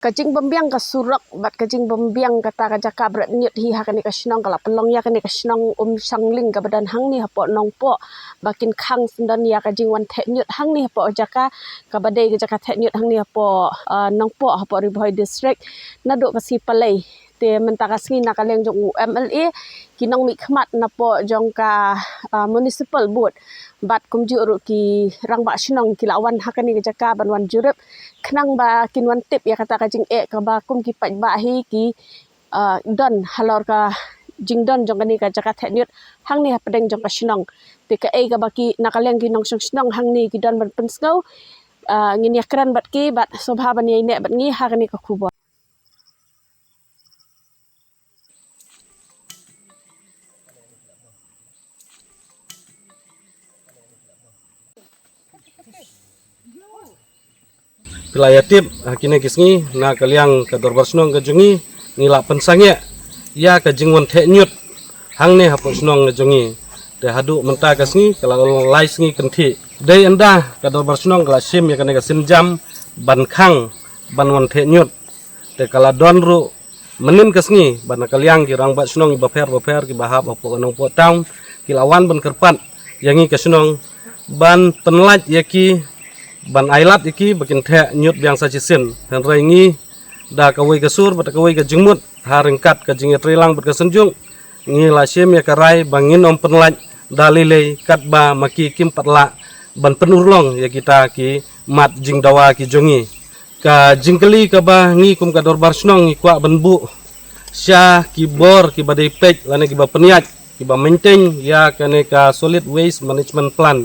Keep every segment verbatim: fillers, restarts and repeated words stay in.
Ka jingbymbiang ka surok bad ka jingbymbiang kata ka jaka bret ñiut hi ha kane ka shnong ka la pynlong ïa kane ka shnong Umshangling kaba don hangne hapoh Nongpoh ba kin khang syndon ïa ka jingwan theh ñiut hangne hapoh ka jaka kaba dei ka jaka theh ñiut hangne hapoh, ah, Nongpoh hapoh Ri Bhoi District naduh ka sngi Palei. Te mynta ka sngi na ka liang jong u M L A ki nongmihkhmat napoh jong ka, ah, municipal board bad kumjuh ruh ki rangbah shnong ki la wan ha kane ka jaka ban wan jurip khnang ba kin wan tip ïa kata ka jingeh kaba kum ki paidbah hi ki, ah, don halor ka jingdon jong kane ka jaka theh ñiut hangne hapdeng jong ka shnong. Te kaei kaba ki na ka liang ki nongshong shnong hangne ki don ban pynsngew, ah, ngin ïakren bad ki bad sngewbha ban ïaineh bad ngi ha kane ka khubor. Phi la ïa tip ha kine ki sngi na ka liang ka dorbar shnong ka jong ngi ngi la pynsangeh ïa ka jingwan theh ñiut hangne hapoh shnong ka jong ngi. Te haduh mynta ka sngi ka la long lai sngi kynthih. Dei ynda ka dorbar shnong ka la shim ïa kane ka sienjam ban khang ban wan theh ñiut. Te ka la don ruh mynnin ka sngi ba na ka liang ki rangbah shnong bapher bapher kiba hap hapoh ka Nongpoh town ki la wan ban kyrpad ïa ngi ka shnong ban pynlait ïa ki ban ailad ïa ki ba kin theh ñiut biang sa shisien. Hynrei ngi da kawei ka sur bad da kawei ka jingmut ha ryngkat ka jingïatreilang bad ka Synjuk ngi la shim ïa ka rai ba ngin ym pynlait da lei lei katba ma ki kim pat lah ban pynurlong ïa kita ki mat jingdawa ki jong ngi. Ka jingkylli kaba ngi kum ka dorbar shnong ngi kwah ban buh sha ki bor kiba dei peit lane kiba pynïaid kiba maintain ïa kane ka solid waste management plant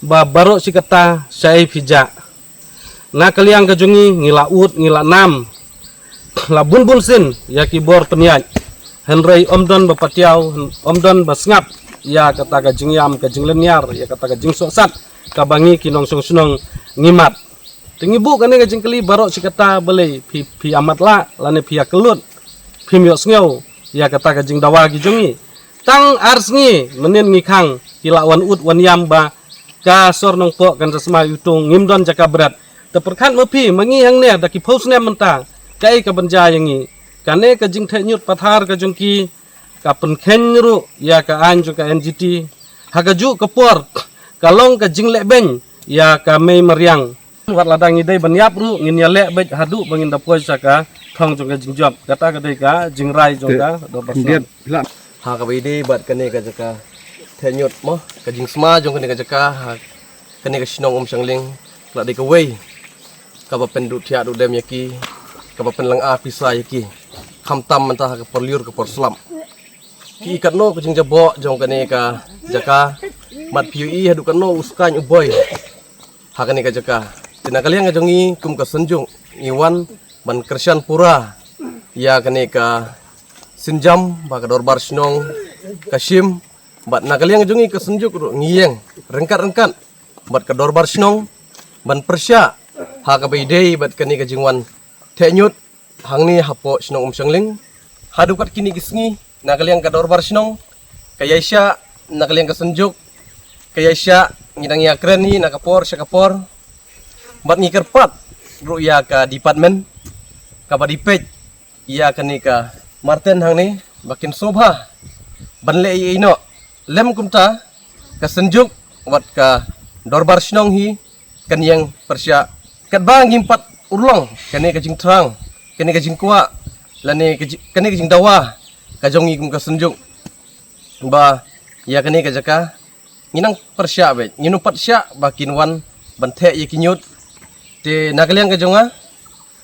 ba baroh shi katta shaei phi jah. Na ka liang ka jong ngi ngi la ud ngi la nam la bun bun sien ïa ki bor pynïaid. Hynrei ym don ba patiaw ym don ba sngap ïa kata ka jingïam ka jinglynñiar ïa kata ka jingsohsat kaba ngi ki nongshong shnong ngi mad. Te ngi buh kane ka jingkylli baroh shi katta balei phi phi amat lah lane phi ïa kyllut phim ïohsngew ïa kata ka jingdawa ki jong ngi. Tang ar sngi mynnin ngi khang ki la wan ud wan ïam ba ka sor Nongpoh kan sa sma ïa u tung ngim don jaka bret. Te pyrkhat ma phi ma ngi hangne da ki phew snem mynta kaei ka ban jia ïa ngi. Kane ka jingtheh ñiut pathar ka jong ki ka pynkheiñ ruh ïa ka aiñ jong ka N G T. Ha kajuh ka por ka long ka jingleh beiñ ïa ka mei mariang. Wat lada ngi dei ban ïap ruh ngin ïaleh beit haduh ba ngin da poi sha ka thong jong ka jingjop. Kata ka dei ka jingrai jong ka dorbar shnong. Ha kaba ïadei bad kane ka jaka theh ñiut mo ka jingsma jong kane ka jaka ha kane ka shnong Umshangling la dei kawei kaba pynduh thiah duh dem ïa ki kaba pynlynga pisa ïa ki khamtam mynta ha ka por lyiur ka por slap. Ki i katno ka jingjaboh jong kane ka jaka mat phi ïohi haduh katno u skaiñ u boi ha kane ka jaka. Te na ka liang ka jong ngi kum ka Synjuk ngi wan ban kyrshan pura ïa kane ka sienjam ba ka dorbar shnong ka shim bad na ka liang ka jong ngi ka Synjuk ruh ngi ïeng ryngkat ryngkat bad ka dorbar shnong ban pyrshah ha kaba ïadei bad kane ka jingwan theh ñiut hangne hapoh shnong Umshangling. Haduh kat kine ki sngi na ka liang ka dorbar shnong ka ïaishah na ka liang ka Synjuk ka ïaishah ngi dang ïakren hi na ka por sha ka por bad ngi kyrpad ruh ïa ka department kaba dei peit ïa kane ka marten hangne ba kin sngewbha ban leh ïa ino lem kumta ka Synjuk wat ka dorbar shnong hi kan ïeng pyrshah katba ngim pat urlong kane ka jingthrang kane ka jingkwah lane ka ji- kane ka jingdawa ka jong ngi kum ka Synjuk ba ïa kane ka jaka ngi nang pyrshah beit ngin ym pat shah ba kin wan ban theh ïa ki ñiut. Te na ka liang ka jong nga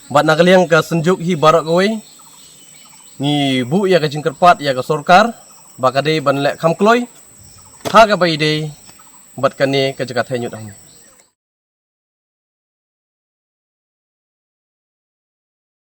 bad na ka liang ka Synjuk hi baroh kawei ngi buh ïa ka jingkyrpad ïa ka sorkar ba ka dei ban leh kham kloi ha kaba ïadei bad kane ka jaka theh ñiut hangne.